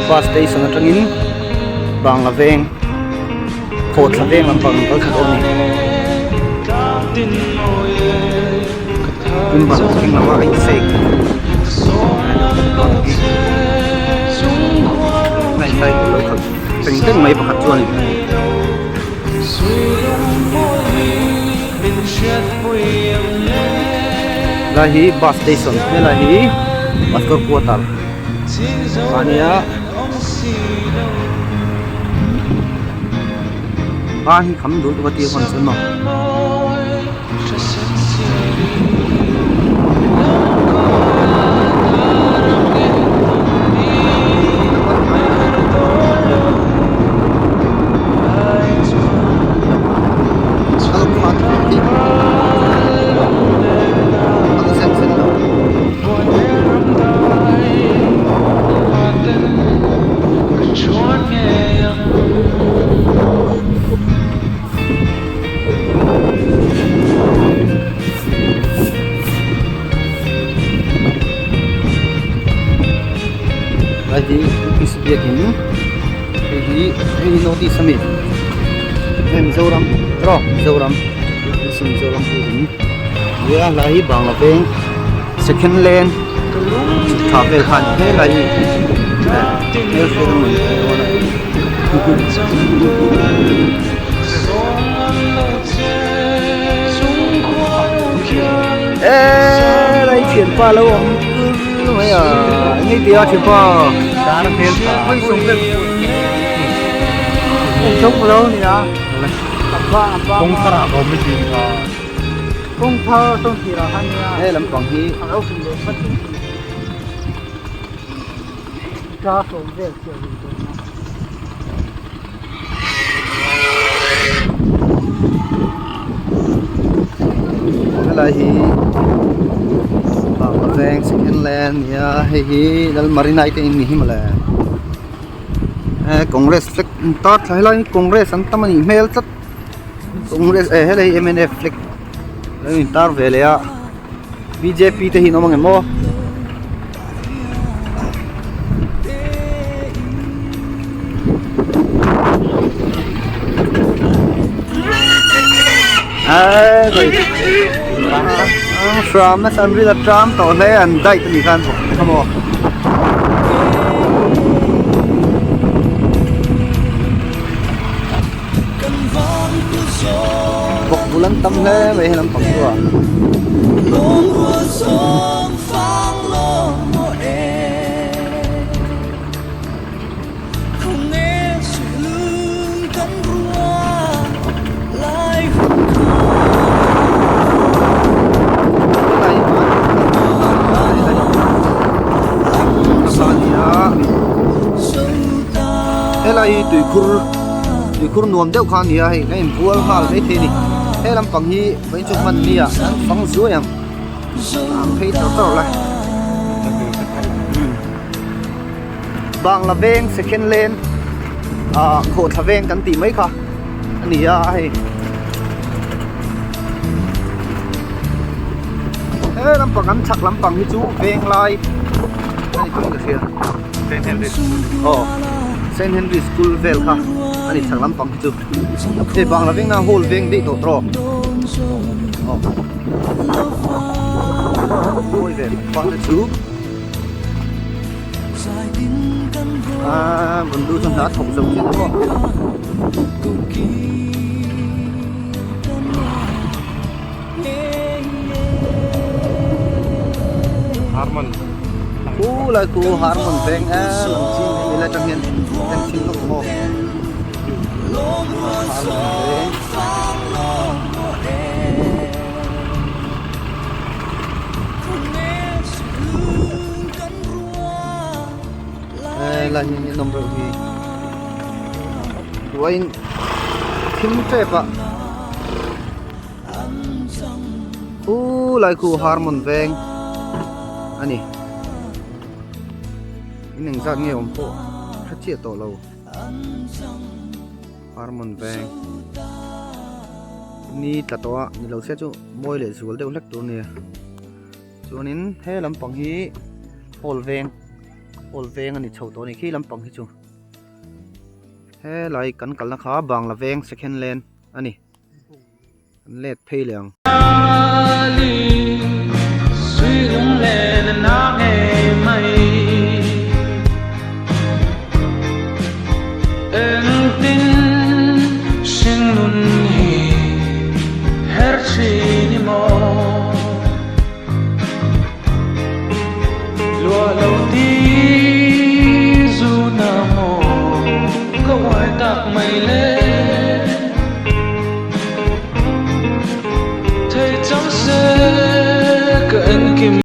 Bus station atangin Bangla veng Khawthla veng lampang an kal thla dawn a ni. Tin bus thleng lo a in fake a in cycle lo khalh teng teng mai pakhat chuanin. Helai hi bus station helai hi pastor quarter a nia a hi kham dul tuk a tia hman chuan maw. Lai hi UPC biakin hei hi hei hi notice a mi hei Mizoram tawk Mizoram UPC Mizoram building nia lai hi Bangla veng second lane chhuk thla vel khan helai hi hmelhriat a mawn dawn a. Eee lai thianpa lo awm tur mai a eng tia thianpa dar hmel tha hawi sawm vel Chung lo ni a kawng thar ah ka awm i tih kha kawng thar sawm tir ah khan nia he lampang hi a lo hrilh leh vat ta sawm vel chiah ni dawn a. Helai hi Bangla veng second lane a ni a hei hi Lalmarinai te in ni hi mawle eh congress flag an tar thla helai hi congress an tam a nih hmel tlat congress eh helai hi mnf flag alo in tar ve leh a bjp te hi an awm ang em aw. Hram nasa an ril a tram tawh hle an diet a nih khan kha maw. Bawk bul an tam hle mai he lampang chu a. Helai hi tuikhur tuikhur nuam deuh kha a ni a hei a inbual nghal maithei a ni he lampang hi vawiin chu hman ni ah an fang zuai ang. Ang phei tawr tawr la Bangla veng second lane ah khawhthla veng kan tih mai kha a ni a hei he lampang an chhak lampang hi chu veng lai a ni tawh in ka hria Saint Henry School aw Saint Henry School vel kha a ni chhak lampang hi chu hei Bangla veng na hall veng daih tawh tawh aw. Mawi ve pa te chu aaa bundu chu hna thawk zo chiah maw. Harmon Khu lai khu Harmon veng e lam chin hei mi lai tang hian en chin lawk maw Harmon veng. Helai hi ninawm reuh hi uain thim tep a khulai khu harmon veng a ni in engzat nge awm pawh hre chiah tawh lo. Harmon veng ni tla tawh a ni lo se chu mawi leh zual deuh hlek tur a ni chuanin he lampang hi hall veng. Awl veng a ni chho tawh a ni khi lampang hi chu helai kan kalna kha Bangla veng second lane a ni an let phei leh ang.